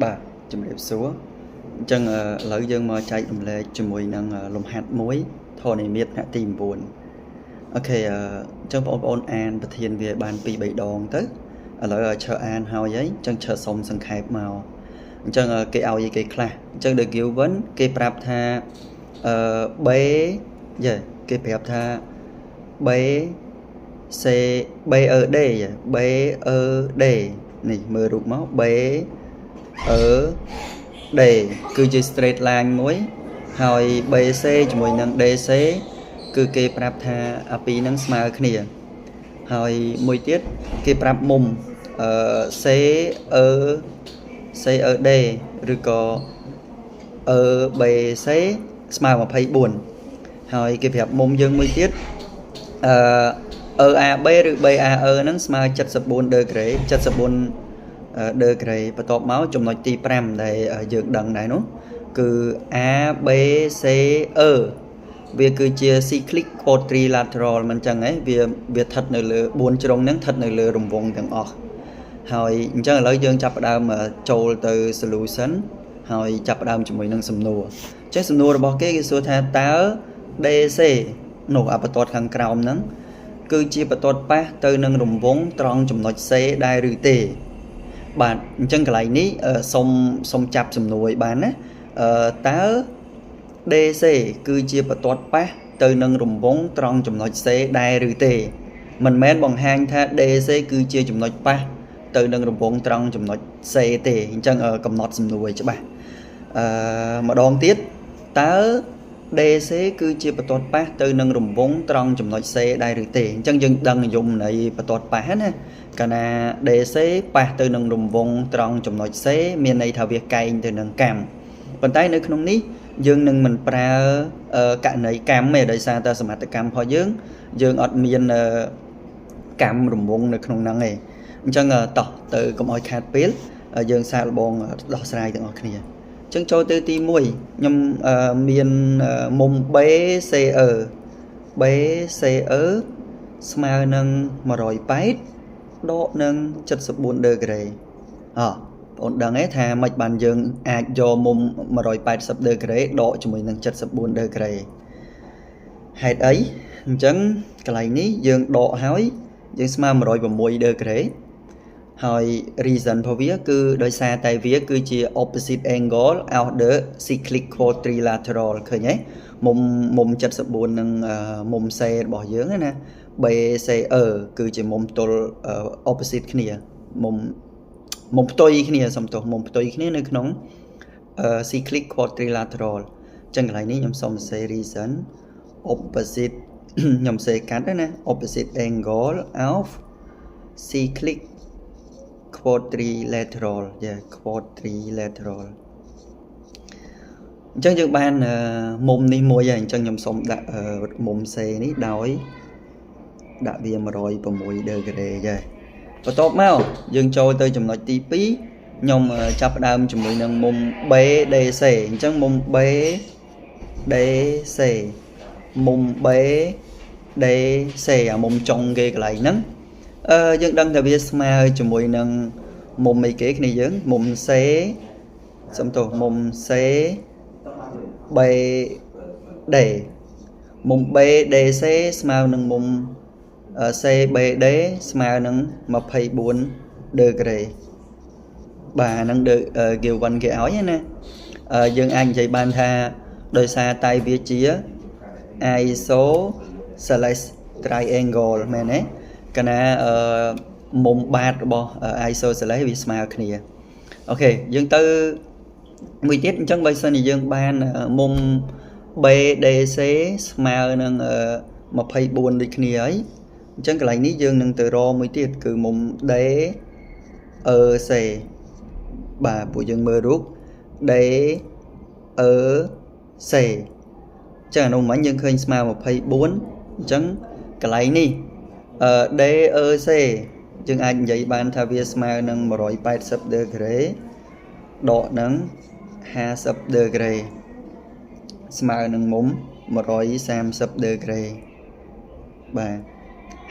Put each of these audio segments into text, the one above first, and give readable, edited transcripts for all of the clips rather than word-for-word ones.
បាទជំរាបសួរអញ្ចឹងឥឡូវយើងមកចែករំលែកជាមួយនឹងលំហាត់មួយធរណីមាត្រថ្នាក់ទី9OK អញ្ចឹងបងប្អូនអានប្រធានវាបាន2 3ដងទៅឥឡូវ cher អានហើយអញ្ចឹង cher សុំសង្ខេបមកអញ្ចឹងគេឲ្យគេខ្លះអញ្ចឹង the given គេប្រាប់ថាអឺ B យេគេប្រាប់ថា B C B E D B E D នេះមើលរូបមក B E D គឺជា straight line មួយហើយ BC ជាមួយនឹង DC គឺគេប្រាប់ថាអាពីរហ្នឹងស្មើគ្នាហើយមួយទៀតគេប្រាប់មុំអឺ C E C E D ឬក៏ E B C ស្មើ24ហើយគេប្រាប់មុំយើងមួយទៀតអឺ EAB ឬ BAE ហ្នឹងស្មើ74 degree 74 degree បន្ទាប់មកចំណុចទី5ដែលយើងដឹងដែរនោះគឺ A B C E វាគឺជា cyclic quadrilateral មិនចឹងហ៎វាវាស្ថិតនៅលើ4ជ្រុងហ្នឹងស្ថិតនៅលើរង្វង់ទាំងអស់ហើយអញ្ចឹងឥឡូវយើងចាប់ផ្ដើមចូលទៅ solution ហើយចាប់ផ្ដើមជាមួយនឹងសំណួរអញ្ចឹងសំណួររបស់គេគេសួរថាតើ DC នោះអាបន្ទាត់ខាងក្រោមហ្នឹងគឺជាបន្ទាត់ប៉ះទៅនឹងរង្វង់ត្រង់ចំណុច C ដែរឬទេបាទអញ្ចឹងកន្លែងនេះសុំសុំចាប់សំណួរឲ្យបានណាអឺតើ DC គឺជាបន្ទាត់ប៉ះទៅនឹងរង្វង់ត្រង់ចំណុច C ដែរឬទេមិនមែនបង្ហាញថា DC គឺជាចំណុចប៉ះទៅនឹងរង្វង់ត្រង់ចំណុច C ទេអញ្ចឹងកំណត់សំណួរឲ្យច្បាស់អឺម្ដងទៀតតើ DC គឺជាបន្ទាត់ប៉ះទៅនឹងរង្វង់ត្រង់ចំណុច C ដែរឬទេអញ្ចឹងយើងដឹងនិយមន័យបន្ទាត់ប៉ះណាកាលណា DC ប៉ះទៅនឹងរង្វង់ត្រង់ចំណុច C មានន័យថាវាកែងទៅនឹងកាំប៉ុន្តែនៅក្នុងនេះយើងនឹងមិនប្រើករណីកម្មទេដោយសារតែសមត្ថកម្មរបស់យើងយើងអត់មានកម្មរង្វង់នៅក្នុងហ្នឹងទេអញ្ចឹងតោះទៅកុំឲ្យខាតពេលយើងសាកល្បងដោះស្រាយទាំងអស់គ្នាអញ្ចឹងចូលទៅទី1ខ្ញុំមានមុំ BCE BCE ស្មើនឹង180ដកនឹង74 degree អបងដឹងទេថាមិនបានយើងអាចយកមុំ180 degree ដកជាមួយនឹង74 degree ហេតុអីអញ្ចឹងកន្លែងនេះយើងដកហើយយើងស្មើ106 degree ហើយ reason របស់វាគឺដោយសារតែវាគឺជា opposite angle of the cyclic quadrilateral ឃើញទេមុំមុំ74នឹងមុំ C របស់យើងណា BCE គឺជាមុំទល់ opposite គ្នាមុំមុំផ្ទុយគ្នាសំទោសមុំផ្ទុយគ្នានៅក្នុង cyclic quadrilateral អញ្ចឹងកន្លែងនេះខ្ញុំសូមសរសេរ reason opposite ខ្ញុំសេកាត់ណា opposite angle of cyclic quadrilateral យ៉ា quadrilateral អញ្ចឹងយើងបានមុំនេះមួយហើយអញ្ចឹងខ្ញុំសូមដាក់មុំ C នេះដោយដាក់វា106 degree ចាបន្ទាប់មកយើងចូលទៅចំណុចទី2ខ្ញុំចាប់ផ្ដើមជាមួយនឹងមុំ BDC អញ្ចឹងមុំ BDC មុំ BDC អាមុំចុងគេកន្លែងហ្នឹងអឺយើងដឹងថាវាស្មើជាមួយនឹងមុំអីគេគ្នាយើងមុំ C សំទោសមុំ C B D មុំ BDC ស្មើនឹងមុំ CBD ស្មើនឹង24 degree បាទហ្នឹង given គេឲ្យណាយើងអាចនិយាយបានថាដោយសារតែវាជា isosceles triangle មែនទេកាលណាអឺមុំបាតរបស់ isosceles វាស្មើគ្នាOK យើងទៅមួយទៀតអញ្ចឹងបើសិនជាយើងបានមុំ BDC ស្មើនឹង24ដូចគ្នាហើយអញ្ចឹងកន្លែងនេះយើងនឹងទៅរកមួយទៀតគឺមុំ D EC បាទពួកយើងមើលរូប D E C អញ្ចឹងអានោះមិញយើងឃើញស្មើ24អញ្ចឹងកន្លែងនេះអឺ D E C យើងអាចនិយាយបានថាវាស្មើនឹង180 degree ដកនឹង50 degree ស្មើនឹងមុំ130 degree បាទ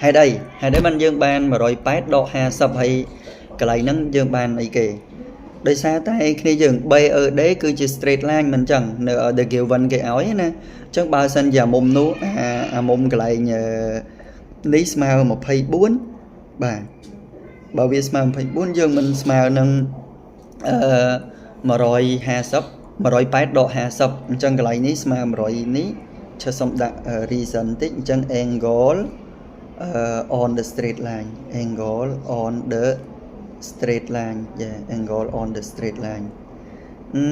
ហេតុអីហេតុអីបានយើងបាន180ដក50ហើយកន្លែងហ្នឹងយើងបានអីគេ ដោយសារតែគ្នាយើង BED គឺជា straight line មិនចឹងនៅ the given គេឲ្យណាអញ្ចឹងបើសិនជាមុំនោះអាមុំកន្លែងនេះស្មើ24បាទបើវាស្មើ24យើងមិនស្មើនឹងអឺ150 180ដក50អញ្ចឹងកន្លែងនេះស្មើ100នេះឆើសុំដាក់ reason តិចអញ្ចឹង angle on the straight line, angle on the straight line, yeah, angle on the straight line. អឺ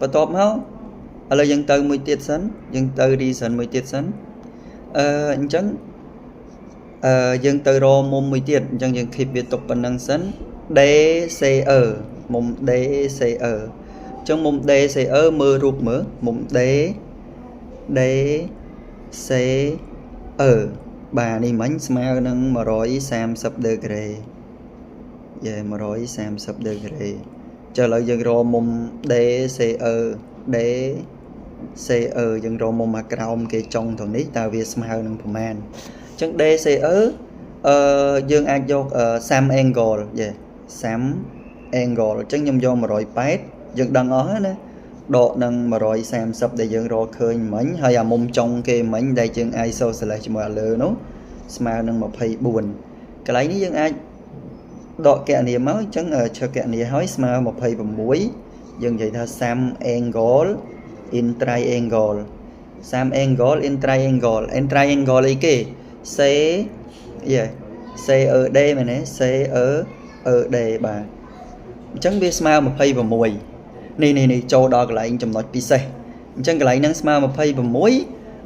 បន្ទាប់មកឥឡូវយើងទៅមួយទៀតសិនយើងទៅ reason មួយទៀតសិនអឺអញ្ចឹងអឺយើងទៅរមុំមួយទៀតអញ្ចឹងយើង keep វាទុកប៉ុណ្ណឹងសិន DCE មុំ DCE អញ្ចឹងមុំ DCE មើលរូបមើលមុំ D DCE បាទនេះមិញស្មើនឹង130 degree យេ130 degree ចុះឥឡូវយើងរកមុំ DCE DCE យើងរកមុំអាក្រោមគេចុងត្រង់នេះតើវាស្មើនឹងប្រមាណអញ្ចឹង DCE អឺយើងអាចយក sum angle យេ sum angle អញ្ចឹងខ្ញុំយក180យើងដឹងអស់ហើយណាដកនឹង130ដែលយើងរកឃើញមិញហើយអាមុំចុងគេមិញដែលយើង isosceles ជាមួយអាលើនោះស្មើនឹង24កន្លែងនេះយើងអាចដកកណនីមកអញ្ចឹងឈើកណនីហើយស្មើ26យើងនិយាយថា sum angle in triangle, sum angle in triangle, in triangle អីគេ C យេ C E D មែនទេ C E E D បាទអញ្ចឹងវាស្មើ26នេះនេះនេះចូលដល់កន្លែងចំណុចពិសេសអញ្ចឹងកន្លែងហ្នឹងស្មើ26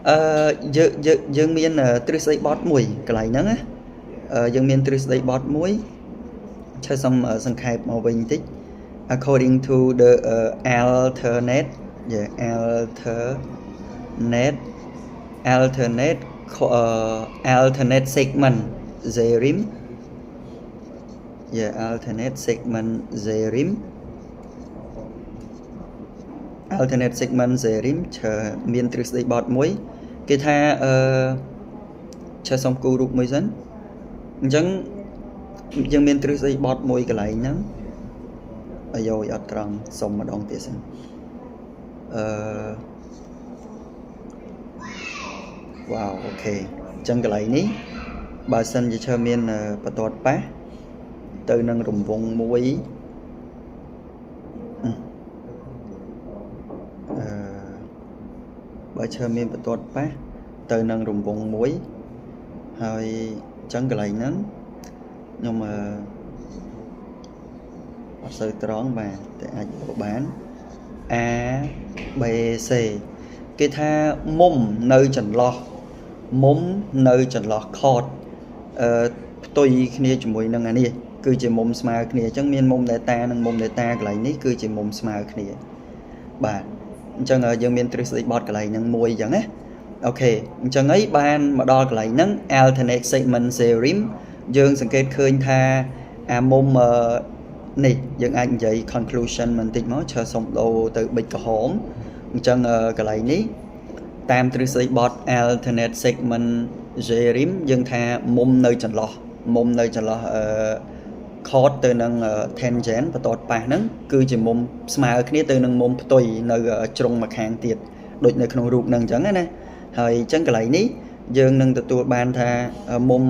អឺយើងយើងយើងមានទ្រឹស្ដីបត់មួយកន្លែងហ្នឹងណាយើងមានទ្រឹស្ដីបត់មួយឆេះសុំសង្ខេបមកវិញបន្តិច according to the alternate, yeah, alternate segment theorem, yeah, alternate segment theorem, alternate segment theorem ឆើមានទ្រឹស្ដីបត់មួយគេថាអឺឆើសុំគូរូបមួយសិនអញ្ចឹងយើងមានទ្រឹស្ដីបត់មួយកន្លែងហ្នឹងអាយយអត់ត្រង់សុំម្ដងទៀតសិនអឺវ៉ាវ OK អញ្ចឹងកន្លែងនេះបើសិនជាឈើមានបន្ទាត់ប៉ះទៅនឹងរង្វង់មួយអឺបើឈើមានបន្ទាត់ប៉ះទៅនឹងរង្វង់មួយហើយអញ្ចឹងកន្លែងហ្នឹងខ្ញុំអឺអត់សូវត្រង់បាទតែអាចយកបាន A B C គេថាមុំនៅចន្លោះមុំនៅចន្លោះ chord អឺផ្ទុយគ្នាជាមួយនឹងអានេះគឺជាមុំស្មើគ្នាអញ្ចឹងមានមុំ delta និងមុំ delta កន្លែងនេះគឺជាមុំស្មើគ្នាបាទអញ្ចឹងយើងមានទ្រឹស្ដីបត់កន្លែងហ្នឹងមួយអញ្ចឹងណា OK អញ្ចឹងអីបានមកដល់កន្លែងហ្នឹង alternate segment theorem យើងសង្កេតឃើញថាអាមុំនេះយើងអាចនិយាយ conclusion បន្តិចមកឈើសុំដូរទៅប៊ិចក្រហមអញ្ចឹងកន្លែងនេះតាមទ្រឹស្ដីបត់ alternate segment theorem យើងថាមុំនៅចន្លោះមុំនៅចន្លោះអឺ chord ទៅនឹង tangent បន្ទាត់ប៉ះហ្នឹងគឺជាមុំស្មើគ្នាទៅនឹងមុំផ្ទុយនៅជ្រុងម្ខាងទៀតដូចនៅក្នុងរូបហ្នឹងអញ្ចឹងណាហើយអញ្ចឹងកន្លែងនេះយើងនឹងទទួលបានថាមុំ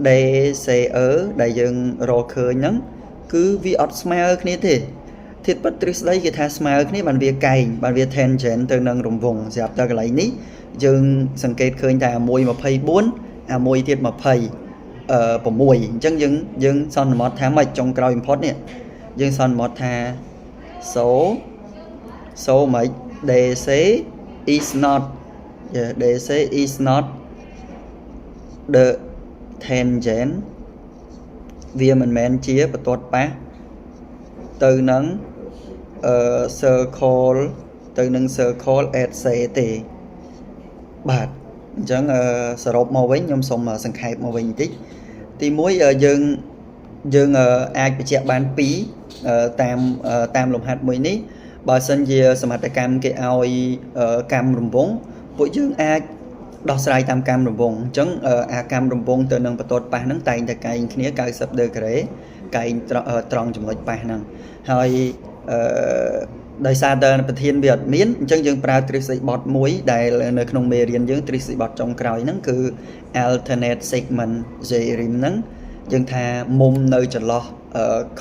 DCE ដែលយើងរកឃើញហ្នឹងគឺវាអត់ស្មើគ្នាទេធាតុពិតទ្រឹស្ដីគេថាស្មើគ្នាបានវាកែងបានវា tangent ទៅនឹងរង្វង់ស្រាប់តែកន្លែងនេះយើងសង្កេតឃើញថាអាមួយ24អាមួយទៀត20អឺ6អញ្ចឹងយើងយើងសន្មត់ថាម៉េចចុងក្រោយបំផុតនេះយើងសន្មត់ថា so so ម៉េច DC is not, yeah, DC is not the tangent វាមិនមែនជាបន្ទាត់ប៉ះទៅនឹងអឺ circle ទៅនឹង circle at C ទេបាទអញ្ចឹងសរុបមកវិញខ្ញុំសូមសង្ខេបមកវិញបន្តិចទី1យើងយើងអាចបញ្ជាក់បាន2តាមតាមលំហាត់មួយនេះបើសិនជាសមត្ថកម្មគេឲ្យកម្មរង្វង់ពួកយើងអាច ដោះស្រាយតាមកម្មរង្វង់អញ្ចឹងអាកម្មរង្វង់ទៅនឹងបន្ទាត់ប៉ះហ្នឹងតែងតែកែងគ្នា90ដឺក្រេកែងត្រង់ចំណុចប៉ះហ្នឹងហើយអឺដោយសារតែប្រធានវាអត់មានអញ្ចឹងយើងប្រើទ្រឹស្ដីបទមួយដែលនៅក្នុងមេរៀនយើងទ្រឹស្ដីបទចុងក្រោយហ្នឹងគឺ alternate segment theorem ហ្នឹងយើងថាមុំនៅចន្លោះ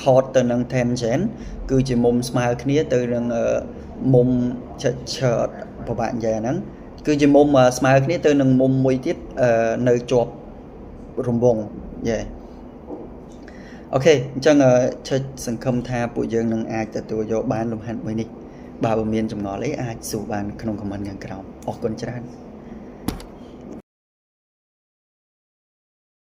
chord ទៅនឹង tangent គឺជាមុំស្មើគ្នាទៅនឹងមុំឆិតឆើតពិបាកនិយាយហ្នឹងគឺជាមុំស្មើគ្នាទៅនឹងមុំមួយទៀតនៅជាប់រង្វង់យេ OK អញ្ចឹងឆិចសង្ឃឹមថាពួកយើងនឹងអាចទទួលយកបានលំហាត់មួយនេះបាទបើមានចម្ងល់អីអាចសួរបានក្នុង comment ខាងក្រោមអរគុណច្រើន។